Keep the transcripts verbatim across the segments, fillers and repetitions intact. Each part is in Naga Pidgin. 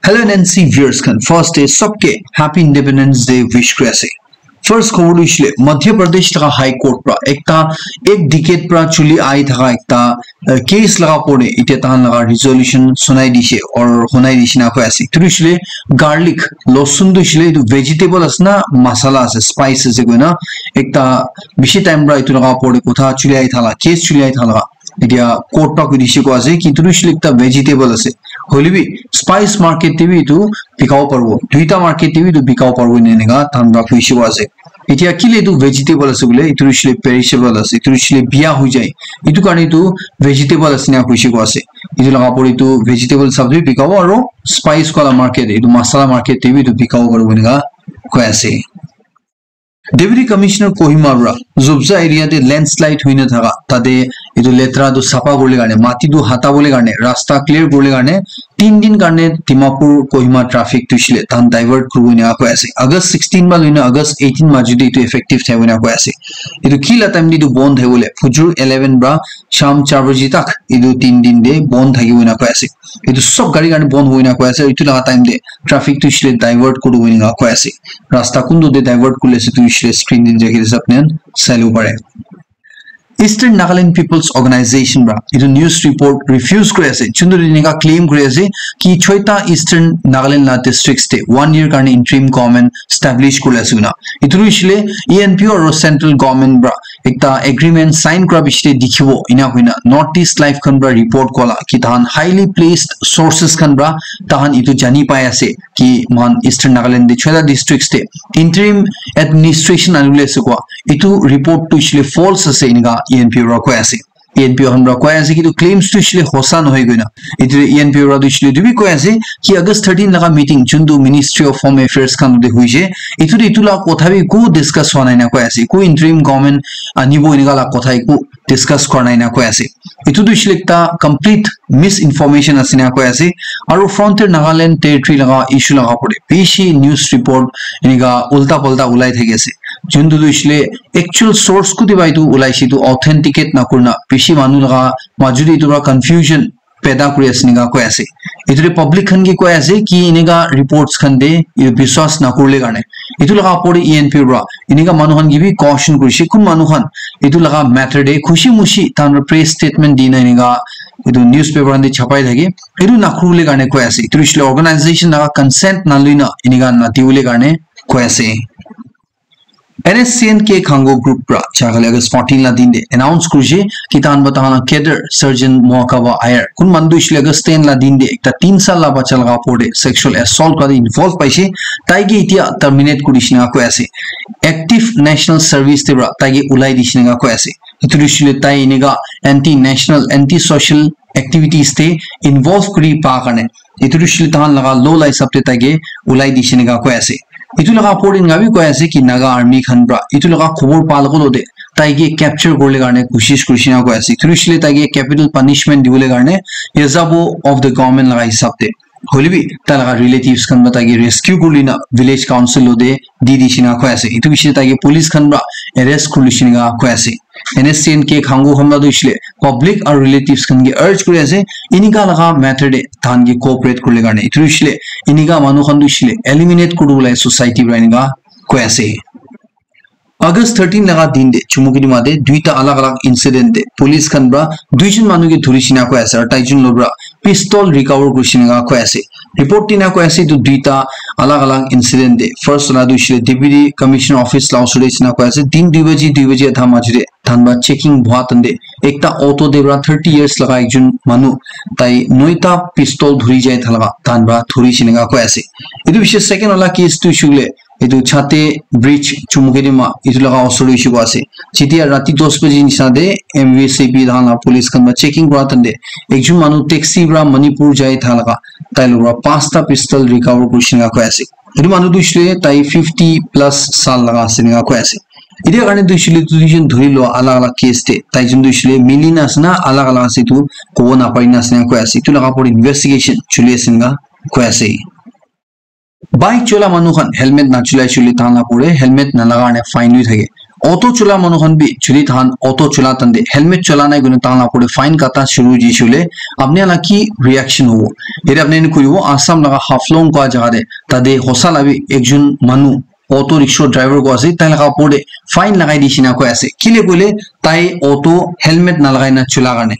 Hello N N C viewers khan, first day sobke happy Independence Day wish kuri ase. First khobor tu hoishe le Madhya Pradesh laga High Court pra ekta ek decade pra chuli ahi thaka ekta, uh, case laga opor te etia tahan laga resolution sunai dishe or hunai dishe na koi ase. Etu tu hoishe le garlic, losun tu hoishe le etu vegetable ase na masala ase, spice ase koina ekta bishi time pra etu laga opor te kotha chuli ahi thala, case chuli ahi thala. Etia court pra koi dishe koi ase ki etu tu hoishe le ekta vegetable ase. Hoile bi spice market te bi etu bikabo paribo. Duita market te bi etu bikabo paribo ena eneka tahan pra koi dishe koi ase. Etia kile etu vegetable ase koile, etu tu hoishe le perishable ase, etu tu hoishe le biya hoi jai. Etu karne etu vegetable ase ena koi dishe koi ase. Etu laga opor te etu vegetable hisab te bi bikabo aro spice wala market, etu masala market te bi etu bikabo paribo eneka koi ase. Deputy Commissioner Kohima pra Zubza area te landslide hoina thaka, tate etu letra tu sapha kuribole karne, mati tu hata bole karne, rasta clear kuribole karne, tin din karne Dimapur Kohima traffic tu hoishe le tahan divert kuribo ena koi ase. August sixteen pra loina August eighteen majo te etu effective thaibo ena koi ase. Etu kila time te etu bon thaibo le, fujur eleven pra sham char baji tak etu tin din te bon thakibo ena koi ase. Etu sob gari karne bon hobo ena koi ase. Etu laga time te traffic tu hoishe le divert kuribo ena koi ase. Rasta kuntu te divert kurile ase tu hoishe le screen te jai kene sab khan sai lobo pare. Eastern Nagaland People's Organization pra etu news report refuse kuri ase. Juntu eneka claim kuri ase ki choita Eastern Nagaland la districts te one year karne interim government establish kuri ase koina. Etu tu hoishe le E N P O aro central government pra ekta agreement sign kura piche te dikhibo ena koina North East Live khan pra report koa la ki tahan highly placed sources khan pra tahan etu jani pai ase ki moikhan Eastern Nagaland te choita districts te interim administration anibole ase koa. Etu report tu hoishe le false ase eneka E N P O pra koi ase. E N P O khan pra koi ase ki etu claims tu hoishe le hosa nohoi koina. Etu E N P O pra tu hoishe le etu bi koi ase ki August thirteen laga meeting juntu Ministry of Home Affairs khan te hoishe, etu te etu la kotha bi eku discuss hua nai na koi ase. Eku interim government anibo eneka la kotha eku discuss kura nai na koi ase. Etu tu hoishe le ekta complete misinformation ase ena koi ase. Aro Frontier Nagaland Territory laga issue laga opor te bishi news report eneka ulta pulta ulai thaki ase. Juntu tu hoishe le actual source kuti pra etu ulaise etu authenticate nakurina bishi manu laga majo te etu pra confusion paida kuri ase eneka koi ase. Etu te public khan ke koi ase ki eneka reports khan te etu biswas nakurile karne. Etu laga opor te E N P O pra eneka manu khan ke bi caution kurise. Kun manu khan etu laga matter te khushi mushi tahan pra press statement dina eneka etu newspaper khan te chapai thake, etu nakurile karne koi ase. Etu hoishe le organization laga consent naloina eneka nadibole karne koi ase. N S C N K Khango group pra jai kali August fourteen la din te announce kurise ki tahan pra tahan la cadre Surgeon Mohakaba Iyer, kun manu tu hoishe le August ten la din te ekta tin saal la bacha laga opor te sexual assault kura te involve paise, tai ke etia terminate kuri dishe ena koi ase. Active national service te pra tai ke ulai dishe ena koi ase. Etu tu hoishe le tai eneka anti national, anti social activities te involve kuri pa karne. Etu tu hoishe le tahan laga law la hisab te tai ke ulai dishe ena koi ase. Etu laga opor te eneka bi koi ase ki Naga army khan pra etu laga khobor pa logote tai ke capture kuribole karne koshish kurise ena koi ase. Etu tu hoishe le tai ke capital punishment dibole karne yazabo of the government laga hisab te. Hoile bi tai laga relatives khan pra tai ke rescue kurina village council logote di dishe ena koi ase. Etu bishi tai ke police khan pra arrest kuri dishe ena koi ase. N S C N K Khango khan pra tu hoishe le public aru relatives khan ke urge kuri ase, eneka laga matter te tahan ke cooperate kuribole karne. Etu hoishe le eneka manu khan tu hoishe le eliminate kuribole society pra eneka koi ase. August thirteen laga din te Chumukedima te duita alag alag incident te police khan pra duijon manu ke dhuri dishe ena koi ase aru tai jon logot pra pistol recover kuri dishe ena koi ase. Report tina koi ase etu duita alag alag incident te. First wala tu hoishe le Deputy Commissioner office la osor te ase ena koi ase. Din dui baji, dui baji adha majo te tahan pra checking boha time te ekta auto te pra thirty years laga ekjon manu tai noita pistol dhuri jai thaka tahan pra dhuri dishe ena koi ase. Etu bishi second wala case tu hoishe le etu Chate Bridge Chumukedima etu laga osor te hoishe koi ase. Jetia rati dos baji nisina te M V C P tahan la police khan pra checking kura time te ekjon manu taxi pra Manipur jai thaka tai logot pra panchta pistol recover kuri dishe ena koi ase. Etu manu tu hoishe le tai fifty plus saal laga ase ena koi ase. Etia karne tu hoishe le duijon dhuri lua alag alag case te. Tai jon tu hoishe le mili na ase na alag alag ase etu kobo napari na ase ena koi ase. Etu laga opor te investigation chuli ase ena koi ase. Bike chola manu khan helmet nachulai shey koile tahan la pore, helmet nalaga karne fine lui thake. Auto chola manu khan bi jodi tahan auto chola tande helmet chola nai koina tahan la pore fine kata shuru hoise koile apni la ki reaction hobo? Yate apni khan kuribo Assam laga Haflong kua jaga te tate hosa la bi ekjon manu auto rickshaw driver ko ase tai laga opor te fine lagai di shina koi ase kile koile tai auto helmet na lagai na chola karne.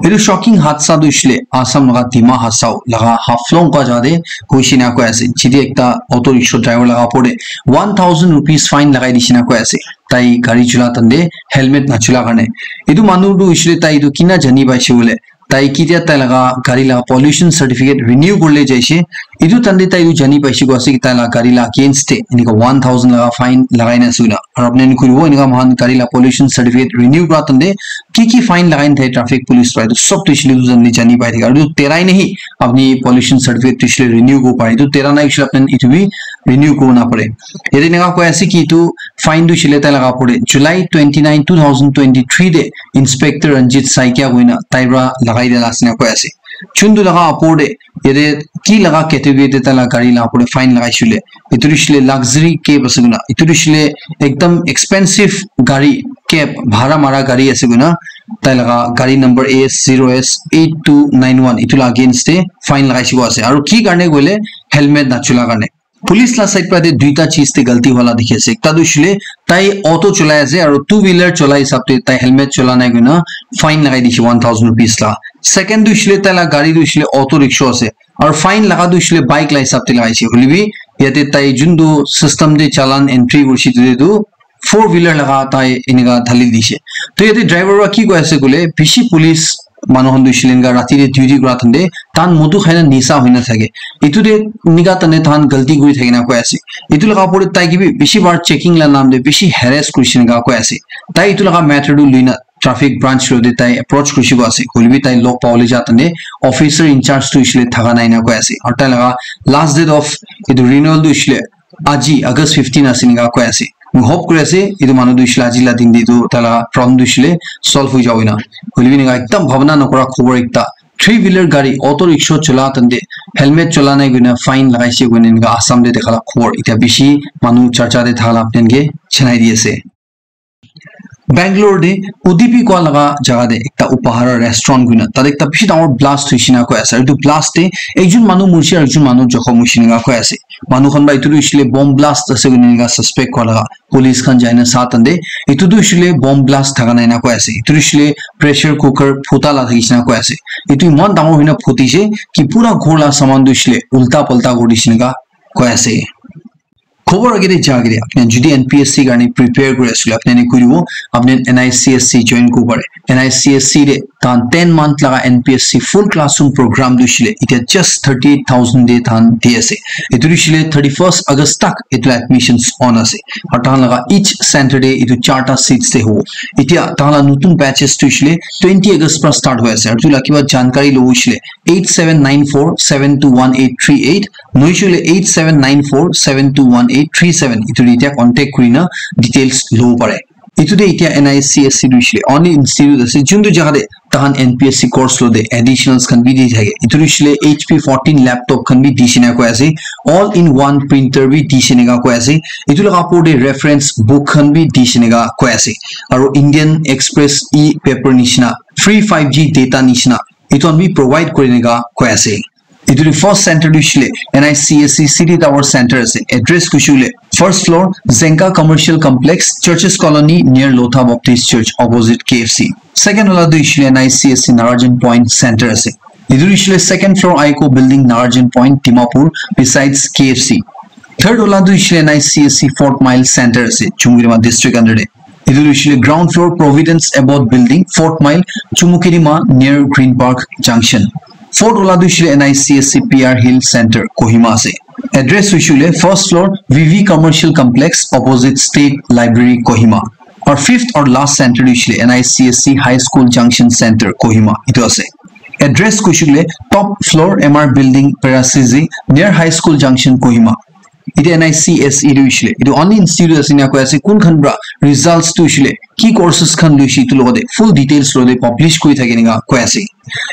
Etu shocking hadsa tu hoishe le Assam laga Dima Hasao laga Haflong kua jaga te hoishe na koi ase. Jete ekta auto rickshaw driver laga opor te one thousand rupees fine lagai dishe na koi ase. Tai gari chula tande helmet na chula karne. Etu manu tu hoishe le tai etu kina jani paishe bole. Tai kitia tai laga gari laga pollution certificate renew kurle jaishe. Etu tande tai etu jani paishe koi ase ki tai laga gari laga against te enika one thousand laga fine lagai na ase koina. Aru apni khan kuribo enika moikhan gari laga pollution certificate renew kura tande ki ki fine lagai na thake traffic police para etu sob tu hoishe le tu jani, jani pai thake. Aru etu terai nahi apni pollution certificate tu hoishe le renew kuribo pare. Etu tera nai hoishe le apni etu bi renew kuribo na pare. Yate enika koi ase ki etu fine tu hoishe le tai laga opor te July twenty nine, two thousand twenty three te Inspector Ranjit Saikia koina tai para lagai dia la ase na koi ase. Chundu laga opor te yate ki laga category te tai laga gari laga opor te fine lagai shile. Etu tu hoishe le luxury cab ase koina. Etu tu hoishe le ekdam expensive gari cab bhara mara gari ase koina. Tai laga gari number A S zero S eight two nine one etu laga against te fine lagai shibo ase. Aru ki karne koile helmet na chula karne. Police la side para te duita cheez te galti wala dikhi ase. Ekta tu hoishe le tai auto cholai ase aru two wheeler cholai hisab te tai helmet chola nai koina fine lagai dishe one thousand rupees la. Second tu hoishe le tai la gari tu hoishe le auto rickshaw ase. Aru fine laga tu hoishe le bike la hisab te lagai se. Hoile bi yate tai juntu system te challan entry kurishe etu tu four wheeler laga tai enika dhali dishe. To yate driver para ki koi ase koile bishi police manu khan tu hoishe le enika rati te duty kura tande tahan modu khai na nisa hoi na thake. Etu te enika tande tahan galti kuri thake na koi ase. Etu laga opor te tai ke bi bishi bar checking la naam te bishi harass kurishe enika koi ase. Tai etu laga matter tu lui na traffic branch lo te tai approach kurishe bo ase. Hoile bi tai log pabole ja tande officer in charge tu hoishe le thaka nai na koi ase. Aru tai laga last date of etu renewal tu hoishe le aji August fifteen ase enika koi ase. Moi hope kuri ase etu manu tu hoishe le aji la din te tu tai laga problem tu hoishe le solve hoi jabo ena. Hoile bi enika ekdam bhabana nokora khobor ekta three wheeler gari auto rickshaw chola tande helmet chola nai koina fine lagaishe koina enika Assam te dekha la khobor etia bishi manu charcha te thaka la apni khan ke janai di ase. Bangalore te Udupi kua laga jaga te ekta Upahara restaurant koina tate ekta bishi dangor blast hoishe na koi ase. Aru etu blast te ekjon manu morishe aru ekjon manu jokhom hoishe enika koi ase. Manu khan para etu tu hoishe le bomb blast ase koina enika suspect kua laga police khan jai na sa tande etu tu hoishe le bomb blast thaka nai na koi ase. Etu tu hoishe le pressure cooker phuta la thakishe na koi ase. Etu eman dangor hoina phutishe ki pura ghor la saman tu hoishe le ulta palta kuri dishe enika koi ase. Khobor age te ja age te apni khan jodi N P S C karne prepare kuri ase koile apni khan kuribo apni khan N I C S C join kuribo pare. N I C S C te tahan ten month laga N P S C full classroom program tu hoishe le etia just thirty eight thousand te tahan di ase. Etu tu hoishe le thirty first August tak etu la admissions on ase. Aru tahan laga each center te etu charta seats te hobo. Etia tahan la notun batches tu hoishe le twenty August para start hoi ase. Aru etu la kiba jankari lobo hoishe le eight seven nine four seven two one eight three eight nohoishe le eight seven nine four seven two one eight three seven etu te etia contact kuri na details lobo pare. Etu te etia N I C S C tu hoishe le only institute ase juntu jaga te tahan N P S C course lo te additionals khan bi di thake. Etu tu hoishe le H P fourteen laptop khan bi dishe na koi ase. All in one printer bi dishe enika koi ase. Etu laga opor te reference book khan bi dishe enika koi ase. Aru Indian Express e-paper nishina, free five G data nishina, etu khan bi provide kuri enika koi ase. Etu tu first center tu hoishe le N I C S C City Tower Center ase. Address hoishe le first floor Zenka Commercial Complex, Churches Colony near Lotha Baptist Church opposite K F C. Second wala tu hoishe le N I C S C Narajan Point Center ase. Etu tu hoishe le second floor Aiko Building Narajan Point Dimapur besides K F C. Third wala tu hoishe le N I C S C Fourth Mile Center ase Chumukirima district under te. Etu tu hoishe le ground floor Providence Abbott Building, Fourth Mile, Chumukirima near Green Park Junction. Fourth wala tu hoishe le N I C S C P R Hill Center, Kohima ase. Address hoishe le first floor V V Commercial Complex opposite State Library, Kohima. Aru fifth aru last center tu hoishe le N I C S C High School Junction Center, Kohima etu ase. Address hoishe le top floor M R Building, Perasizi near High School Junction, Kohima. Etu N I C S E tu hoishe le etu only institute ase enika koi ase. Kun khan para results tu hoishe le ki courses khan loishe etu logote full details logote publish kuri thake enika koi ase.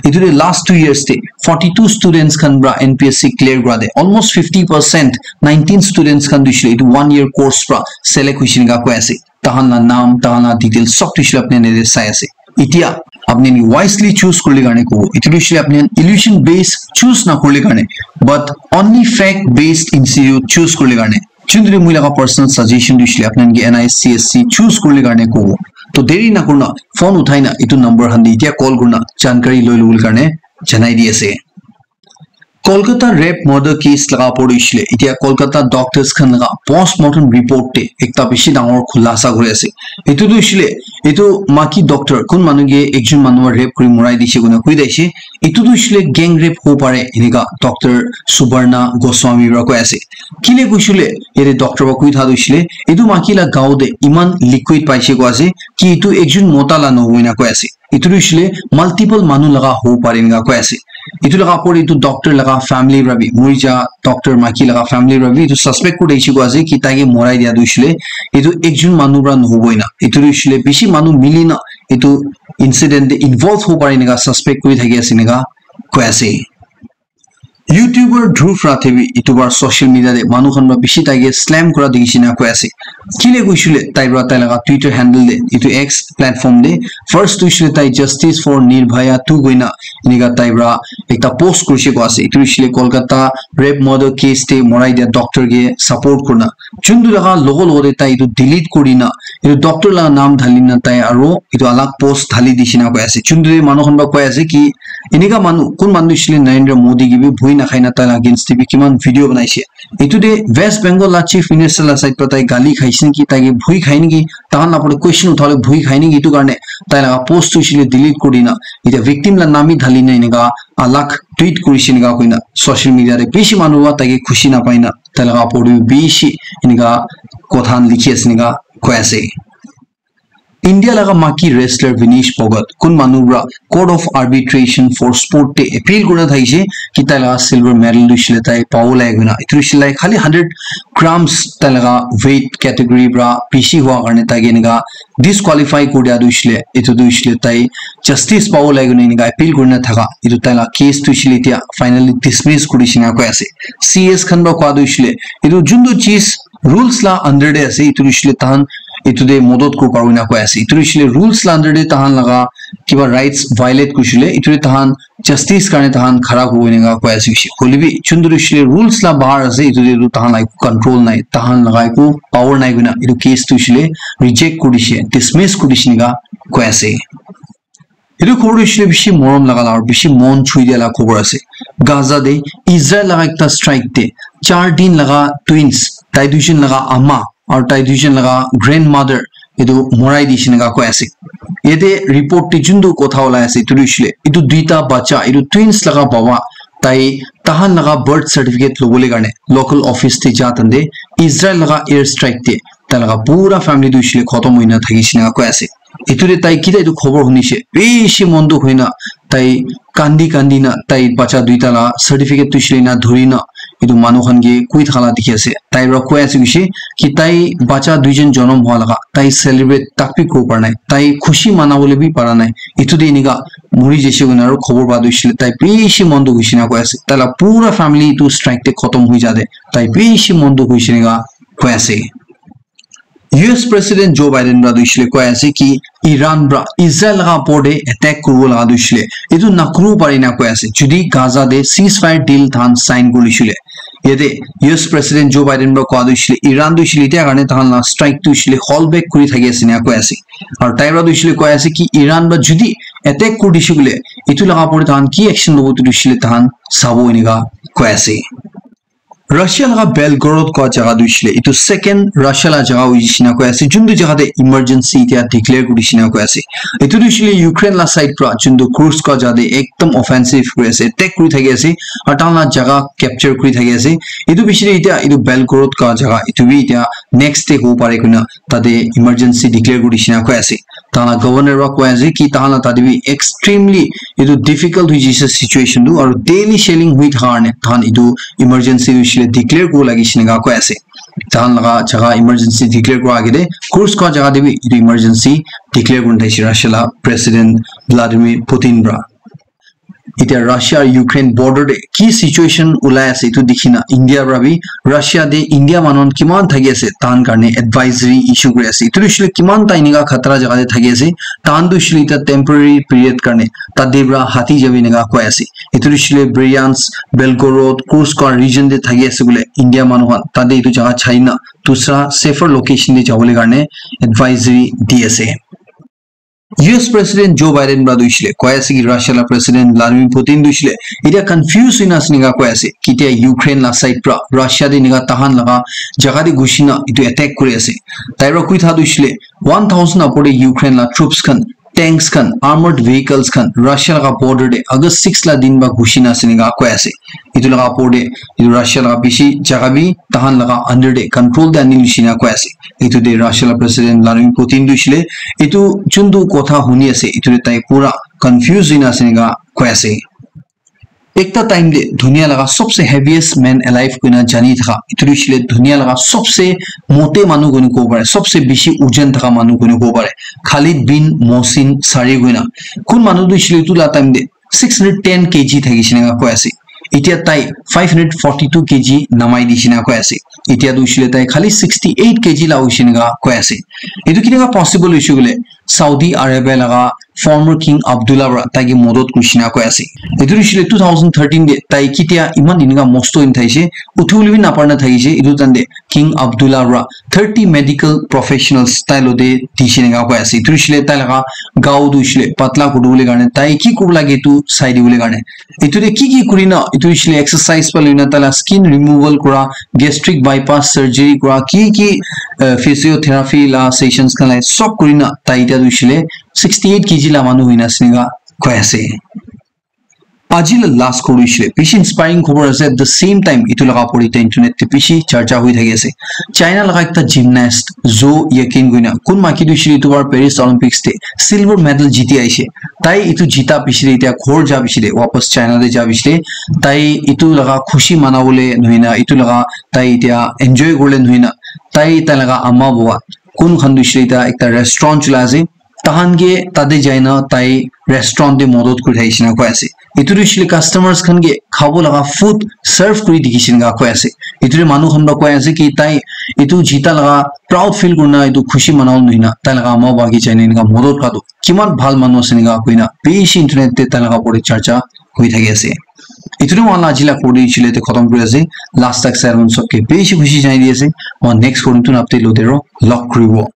Etu te last two years te forty two students khan para N P S C clear kura te almost fifty percent, nineteen students khan tu hoishe le etu one year course para select hoishe enika koi ase. tahan la naam, tahan la details sob tu hoishe le apni khan yate sai ase. Etia apni khan wisely choose kurile karne kobo. Etu tu hoishe le apni khan illusion based choose na kurile karne, but only fact based institute choose kurile karne. Chundri moi laga personal suggestion tu hoishe le apni khan ke N I C S C choose kurile karne kobo. To deri na kurna phone uthai na etu number khan te etia call kurna jankari loi lobole karne janai di ase. Kolkata rape murder case laga opor te hoishe le, etia Kolkata doctors khan laga postmortem report te ekta bishi dangor khulasa kuri ase. Etu tu hoishe le, etu maki doctor kun manu ke ekjon manu rape kuri morai dishe koina koi daishe. Etu tu hoishe le gang rape hobo pare, enika Doctor Subarna Goswami para koi ase. Kile koishe le, yate doctor para koi tha tu hoishe le, etu maki la gao te iman liquid paishe koi ase, ki etu ekjon mota la nohoi na koi ase. Etu tu hoishe le multiple manu laga hobo pare enika koi ase. Etu laga opor te etu doctor laga family para bi, moi ja doctor maki laga family para bi etu suspect kuri thakishe koi ase ki tai ke morai dia tu hoishe le etu ekjon manu para nohobo ena. Etu tu hoishe le bishi manu mili na etu incident te involve hobo pare enika suspect kuri thaki ase enika koi ase. YouTuber Dhruv Rathe bi etu bar social media te manu khan para bishi tai ke slam kura dikhi shina koi ase. Kile koishe le tai para tai laga Twitter handle te etu X platform te first tu hoishe le tai Justice for Nirbhaya two koina enika tai para ekta post kurishe koi ase. Etu hoishe le Kolkata rape murder case te morai dia doctor ke support kurna. Chundu laga logo logo te tai etu delete kurina etu doctor laga naam dhalina tai aro etu alag post dhali dishina koi ase. Chundu te manu khan para koi ase ki enika manu kun manu hoishe le Narendra Modi ke bi bhui nakhai na tai laga against te bi kiman video banaishe. Etu te West Bengal la chief minister la side para tai gali khaishe niki, tai ke bhui khai niki, tahan la opor te question utha le bhui khai niki, etu karne tai laga post tu hoishe le delete kurina etia victim la naam hi dhalina enika alag tweet kurishe enika koina social media te bishi manu para tai ke khushi napai na tai laga opor te bishi enika kotha khan likhi ase enika koi ase. India laga maki wrestler Vinesh Phogat kun manu para Court of Arbitration for Sport te appeal kurina thakishe ki tai laga silver medal tu hoishe le tai pabo lage koina. Etu hoishe le khali hundred grams tai laga weight category para bishi hua karne tai ke enika disqualify kuri dia tu hoishe le, etu tu hoishe le tai justice pabo lage koina enika appeal kurina thaka. Etu tai laga case tu hoishe le etia finally dismiss kurishe enika koi ase. C S khan para koi tu hoishe le etu juntu cheez rules la under te ase, etu tu hoishe le tahan etu te modot kuri pabo enika koi ase. Etu tu hoishe le rules la under te tahan laga kiba rights violate kurishe le etu te tahan justice karne tahan khara kuribo enika koi ase hoishe. Hoile bi juntu tu hoishe le rules la bahar ase, etu te tu tahan laga eku control nai, tahan laga eku power nai koina etu case tu hoishe le reject kuri dishe, dismiss kuri dishe enika koi ase. Etu khobor tu hoishe le bishi morom laga la aru bishi mon chui dia la khobor ase. Gaza te Israel laga ekta strike te char din laga twins, tai duijon laga ama aru tai duijon laga grandmother etu morai dishe enika koi ase. Yate report te juntu kotha ulai ase etu tu hoishe le etu duita bacha etu twins laga baba tai tahan laga birth certificate lobole karne local office te ja tante Israel laga air strike te tai laga pura family tu hoishe le khotom hoina thakishe enika koi ase. Etu te tai kile etu khobor hunishe, bishi mon dukh hoina tai kandi kandi na tai bacha duita la certificate tu hoishe le ena dhuri na etu manu khan ke koi thaka la dikhi ase. Tai para koi ase hoishe ki tai bacha duijon jonom hua laga tai celebrate tak bi kuribo para nai, tai khushi manabole bi para nai. Etu te enika muri jaise koina aru khobor pa tu hoishe le tai bishi mon dukh hoishe enika koi ase. Tai la pura family tu strike te khotom hoi ja te tai bishi mon dukh hoishe enika koi ase. U S President Joe Biden para tu hoishe le koi ase ki Iran para Israel laga opor te attack kuribo laga tu hoishe le etu nakuribo pare ena koi ase, jodi Gaza te ceasefire deal tahan sign kuri hoishe le. Yate U S President Joe Biden para koa tu hoishe le Iran tu hoishe le etia karne tahan la strike tu hoishe le hold back kuri thaki ase ena koi ase. Aru tai para tu hoishe le koi ase ki Iran para jodi attack kuri dishe koile etu laga opor te tahan ki action lobo tu hoishe le tahan sabo enika koi ase. Russia laga Belgorod koa jaga tu hoishe le etu second Russia la jaga hoishe na koi ase, juntu jaga te emergency etia declare kuri dishe na koi ase. Etu tu hoishe le Ukraine la side para juntu Kursk koa jaga te ekdum offensive kuri ase, attack kuri thaki ase, aru tahan la jaga capture kuri thaki ase. Etu bishi te etia etu Belgorod koa jaga etu bi etia next day hobo pare koina tate emergency declare kuri dishe na koi ase. Tahan la governor para koi ase ki tahan la tate bi extremely etu difficult hoi jaise situation tu, aru daily shelling hoi thaka karne tahan etu emergency tu hoishe le declare kuribo lage shina koi ase. Tahan laga jaga emergency declare kura age te Kursk koa jaga te bi etu emergency declare kurina thakishe Russia la President Vladimir Putin para. Etia Russia aru Ukraine border te ki situation ulai ase, etu dikhi na India para bi Russia te India manu khan kiman thaki ase, tahan karne advisory issue kuri ase. Etu hoishe le kiman time eneka khatara jaga te thaki ase, tahan tu hoishe le etia temporary period karne tate para hati jabi eneka koi ase. Etu hoishe le Bryansk, Belgorod, Kursk region te thaki ase bole India manu khan, tate etu jaga chai na dusra safer location te jabole karne advisory di ase. U S President Joe Biden para tu hoishe le koi ase ki Russia la President Vladimir Putin tu hoishe le etia confuse hoina ase eneka koi ase, ketia Ukraine la side para Russia te eneka tahan laga jaga te ghusi na etu attack kuri ase. Tai para koi tha tu hoishe le one thousand upor te Ukraine la troops khan, tanks khan, armored vehicles khan Russia laga border te August six la din ba ghusi na ase eneka koi ase. Etu laga opor te etu Russia laga bishi jaga bi tahan laga under te control te ani lushi na koi ase. Etu te Russia la President Vladimir Putin tu hoishe le etu juntu kotha huni ase, etu te tai pura confuse hoina ase eneka koi ase. Ekta time te dunia laga sobse heaviest man alive koina jani thaka, etu tu hoishe le dunia laga sobse mote manu koina kobo pare, sobse bishi ojon thaka manu koina kobo pare, Khalid bin Mohsin Sari koina. Kun manu tu hoishe le etu la time te six hundred ten K G thakishe eneka koi ase. Etia tai five hundred forty-two K G namai dishe eneka koi ase. Etia tu hoishe le tai khali sixty-eight K G la hoishe eneka koi ase. Etu kineka possible hoishe koile Saudi Arabia laga former King Abdullah para tai ke modot kurishe eneka koi ase. Etu hoishe le two thousand thirteen te tai ketia iman eneka mosto hoina thakishe, uthi bole bi napara na thakishe, etu time te King Abdullah para thirty medical professionals tai lo te dishe eneka koi ase. Etu hoishe le tai laga gao tu hoishe le patla kuri bole karne, tai ki kuribo lage etu sai di bole karne. Etu te ki ki kuri na, etu hoishe le exercise para loi na tai la skin removal kura, gastric bypass surgery kura, ki ki, eh, physiotherapy la sessions khan la sob kuri na tai etia tu hoishe le sixty-eight K G la manu hoina ase eneka koi ase. Aji la last khobor hoishe le bishi inspiring khobor ase, at the same time etu laga opor te internet te bishi charcha hoi thaki ase. China laga ekta gymnast Zhou Yaqin koina, kun maiki tu hoishe le etu bar Paris Olympics te silver medal jiti aishe. Tai etu jita piche te etia ghor ja piche te, wapas China te ja piche te, tai etu laga khushi manabole nohoi na, etu laga tai etia enjoy kuribole nohoi na, tai tai laga ama baba kun khan tu hoishe le etia ekta restaurant cholai ase. Tahan ke tate jai na tai restaurant te modot kuri thakishe eneka koi ase. Etu tu hoishe le customers khan ke khabo laga food serve kuri dikhishe eneka koi ase. Etu te manu khan para koi ase ki tai etu jita laga proud feel kurina etu khushi manabole nohoi na tai laga ama baba ke jai na eneka modot kura tu kiman bhal manu ase eneka koina bishi internet te tai laga opor te charcha hoi thaki ase. Etu te moi khan la aji la khobor tu etu te khotom kuri ase. Last tak sai sobke bishi khushi janai di ase. Moi next khobor tu update lote aro log kuribo.